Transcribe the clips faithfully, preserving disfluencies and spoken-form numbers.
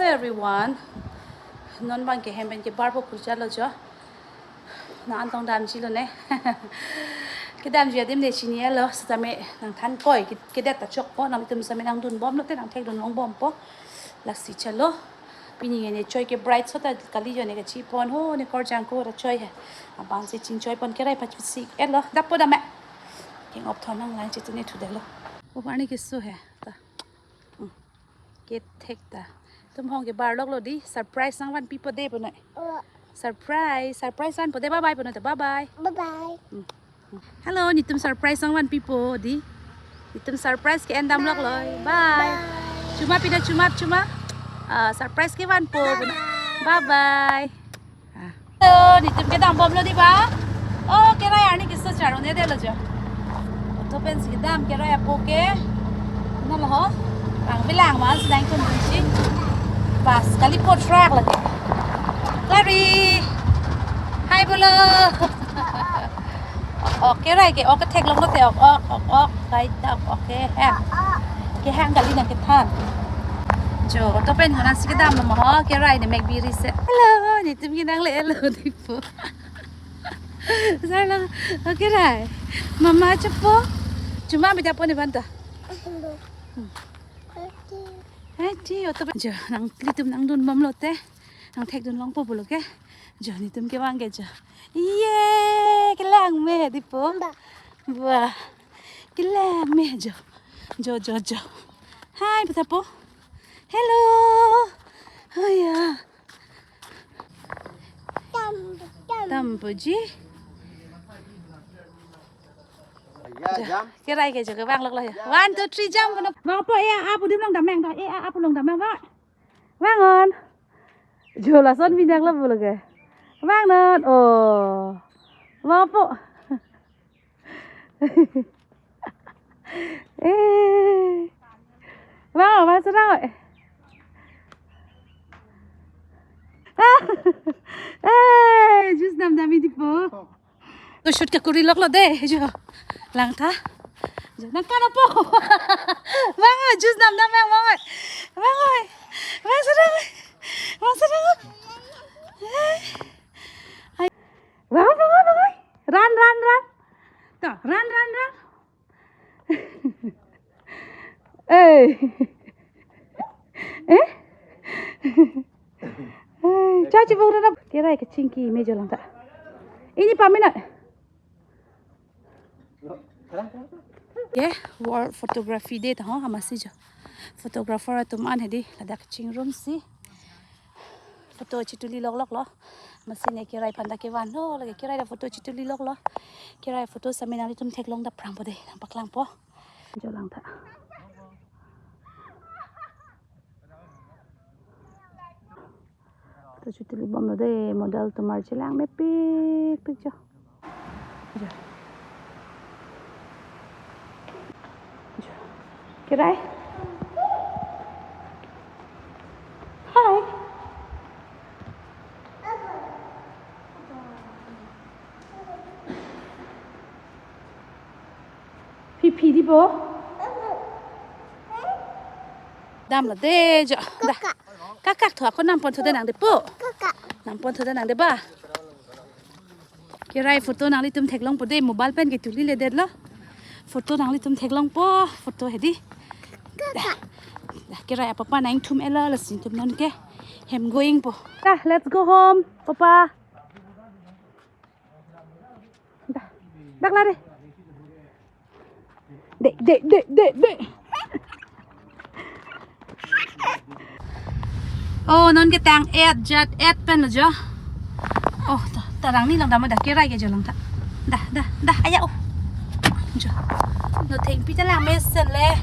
Hello everyone. Non bang ke hem pen ke barpo kurja lo jo. Na antong damji lo ne. Kedamji adim ne chini lo, setame nangthan koi, ke-, kedet ta chokpo, nangtum setame nangdun bomlo te, nangthek dun long bompo. Lasi chalo. Pini ne choi ke bright so ta kali jo ne kachi pon ho ne korjang ko ra choi he. Abang si chingchoi pon kerai pachisi et lo. Dapo dame. King op thon nang lang chitine thudelo. O pani keso he. Ta. Hmm. Kethek ta. Tum hong ke bar lok lo di. Surprise nangvanpipo de punoi. Oh. Surprise. Surprise vanpo de, bye bye punoi ta. Bye bye. Bye bye. Hmm. Hello, netum surprise nangvanpipo di. Netum surprise ke-en damlok lo. Bye. Bye. Chuma pina chuma chuma. Ah, surprise kevanpo. Bye bye. Bye bye. Ah. Hello, netum kedam bomlo di ba? Oh, kerai arni keso charone detlo jo. Auto pen si kedam kerai apo ke. Nalo ho. Lang bilang mas nang tun si. Bus kali po, truck lagi. Clary. Hi bolo. Ok, kerai ke ok kethek long lote, ok, ok, ok, ok, kai ta, ok, ok, kehang. Kehang kali nangkethan. Jo, auto pen hona si kedam lo mo, kerai ne mek biri se. Hello, netum ke nangle-lo dipo. Sar lo, ok, kerai. Mama chepo. Chuma bida po ne banta. Aunty, auto pen. Jo, nanglitum nangdun bomlo te. Nangthek dun longpo pulo ke. Jo, netum kevang ke jo. Ye, kelang me dipo. Ba. Wah. Kelang me jo. Jo, jo, jo. Hi, patapo. Hello. Oh ya. Tam, tam. Tampo ji. Ya, jo, jam. Kerai ke jo kevang lok lo ya. Ya, one, two, three, jam kono. Bang po ya, apu dim long dameng ta. Eh, apu long dameng ba. Vangon. Jo lason minyak lo pulo ke. Vangon. Oh. Bang po. Eh. Bang, bang serang. Eh, juice dam dam-i dipo. To shoot ke kuri lok lo de, jo. Lang ta. Jo, nang kan apo. Bang, juice dam dam bang, bang. Bang, oi. Bang serang. Bang serang. Bang, bang, bang. Run, run, run. To, run, run, run. Eh. Eh? Eh, chachi bung rap. Kerai kechingki me jo lang ta. Ini pamina. Ke, World Photography Day ta ho, amatsi jo. Photographer atum an hedi, ladak chingrum si. Photo chituli lok lok lo. Amatsi ne kerai aphan ta kevan lo, lake kerai ta photo chituli lok lo. Kerai photo setame nanglitum theklong dap prangpo de, nangpaklangpo. Jo lang ta. Photo chituli bomlo de, model atum arje lang mepik pik jo. Jo. Jo. Kerai. Hi. Phi phi dipo. Damlo de jo. Da. Kakak. Kakak tho, ako nampon tho de nang dipo. Kakak. Nampon tho de nang de ba. Kerai photo nanglitum theklongpo de, mobile pen ketuli le det lo. Photo nanglitum theklongpo, photo hedi. Kakak. Da, kerai apapa nangthum elo, lasi netum non ke hem going po. Da, let's go home, papa. Da, dak lari. De, de, de, de, de. Oh, non ketang et jat et pen lo jo. Oh, ta, ta rang ni long dam da, kerai ke jo lang ta. Da, da, da, aya oh. Jo. No thengpi ta lang mesen le.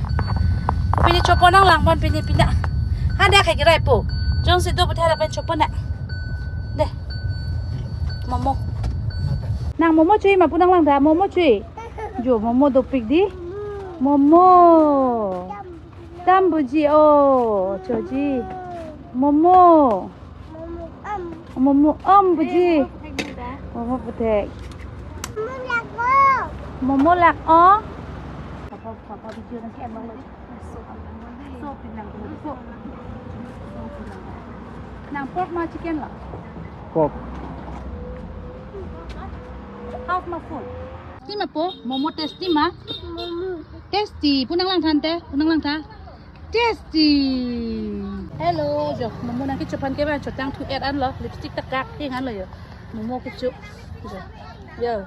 Pini chopo nang lang pon pini pina. Ha da ke kerai po. Jongsi do puthe la pen chopo na. De. Momo. Nang momo chui ma pu nang lang da, momo chui. Jo, momo dopik di. Momo. Dampo ji, oh, choji. Momo. Momo om puji. Momo puthek. Momo lak o. Papa, papa video nang ke emang lo. So, so pinang ko. So, so pinang. Pork ma chicken la? Pork. Half ma full. Tasty ma po? Momo tasty ma? Momo. Tasty. Pu nanglang tha ante, pu nanglang tha. Tasty. Hello, jo. Momo nangkecho aphan ke ba chotang thu et anlo, lipstick ta kak theng anlo jo. Momo kecho. Jo. Jo.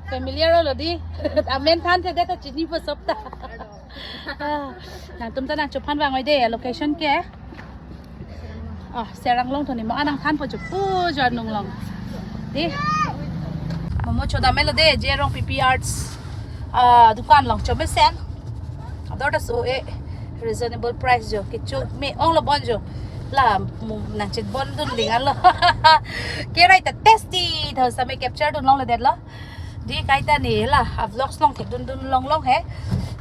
Familiar lo di. Amen than the ta chini po sop ta. Ah, nangtum ta nangcho aphan vang oi de, location ke. Ah, Serang along thoni mo anang than po jo pu jo anung along. Di. Momo chodam lo de, J Rongpipi Arts, ah, dukan along chomesen. Ador ta so e reasonable price jo. Kecho me-ong lo bon jo. La mo nangchet bon dun lingan lo. Kerai ta tasty. Tho same capture dun longledetlo. Di kaita ne la, a vlogs along thekdun dun long long he.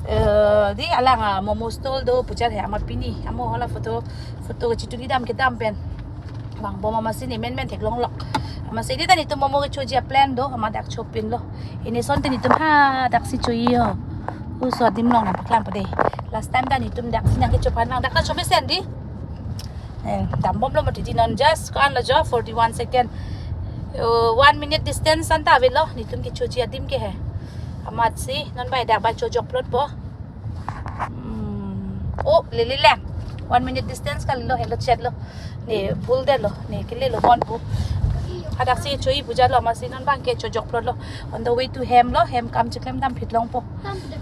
Eh, di alang amomo stall do puchot he, amat pini. Amo hala photo, photo kachituni dam kedam pen. Vangbom amatsi ne menmen theklong lok. Amatsi di ta netum momo kechoji aplan do, amat dak chopinlo. Pini asonte netum hadaksi choji ho. Oso adim along nangpaklang pade. Last time ta netum daksi nangkecho aphan lang dak ta chomesen di. Eh, dambomlo mati di non just ko-an lo jo, forty-one second. Oh, one minute distance anta avelo, netum kechoji adim ke he. Amatsi non bai dak bai chojokplot po. Hmm. Oh, lele lang. One minute distance kalilo, helo chet lo. Ne full de lo, ne kele lo bon po. Hadaksi choji puja lo, amatsi non bang ke chojokplot lo. On the way to hem lo, hem kam chiklem dam phit long po.